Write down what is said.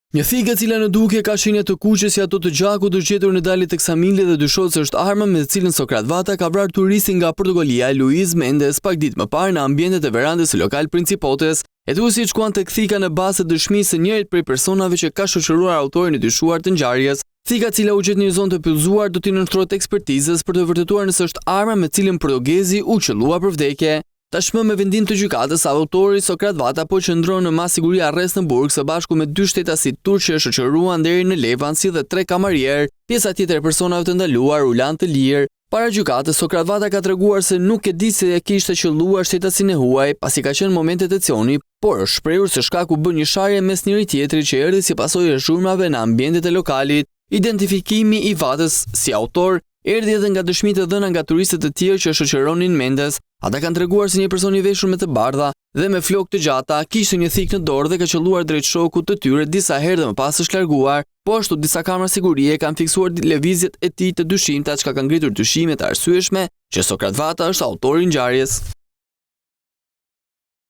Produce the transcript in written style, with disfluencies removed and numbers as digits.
Një thikë e cila në dukje ka shenja të kuqe si ato të gjakut është gjetur në dalje të Ksamilit dhe dyshohet se është arma me të cilën Sokrat Vata ka vrarë turistin nga Portugalia Luiz Mendes pak ditë më parë në ambientet e verandës së lokal Principotes. Hetuesit shkuan tek thika në bazë të dëshmisë së njërit prej personave që ka shoqëruar autorin e dyshuar të ngjarjes. Thika e cila u gjet në një zonë të pyllëzuar do t'i nënshtrohet ekspertizës për të vërtetuar nëse është arma me të cilën portugezi u qëllua për vdekje. Tashmë me vendim të gjykatës, autori Sokrat Vata po qëndron në masë sigurie arrest në burg së bashku me dy shtetasit turq që e shoqëruan deri në Levan si dhe tre kamarierë. Pjesa tjetër e personave të ndaluar u lanë të lirë. Para gjykatës, Sokrat Vata ka treguar se nuk e di si e kishte qëlluar shtetasin e huaj, pasi ka qenë në momente tensioni, por është shprehur se shkak u bë një sharje mes njëri-tjetrit që erdhi si pasojë e zhurmave në ambientet e lokalit. Identifikimi i Vatës si autor erdhi edhe nga dëshmitë e dhëna nga turistët e tjerë që e shoqëronin Mendes. Ata kanë treguar se një person i veshur me të bardha dhe me flokë të gjata kishte një thikë në dorë dhe ka qëlluar drejt shokut të tyre disa herë dhe më pas është larguar. Po ashtu disa kamera sigurie kanë fiksuar lëvizjet e tij të dyshimta çka ka ngritur dyshime të arsyeshme që Sokrat Vata është autori i ngjarjes.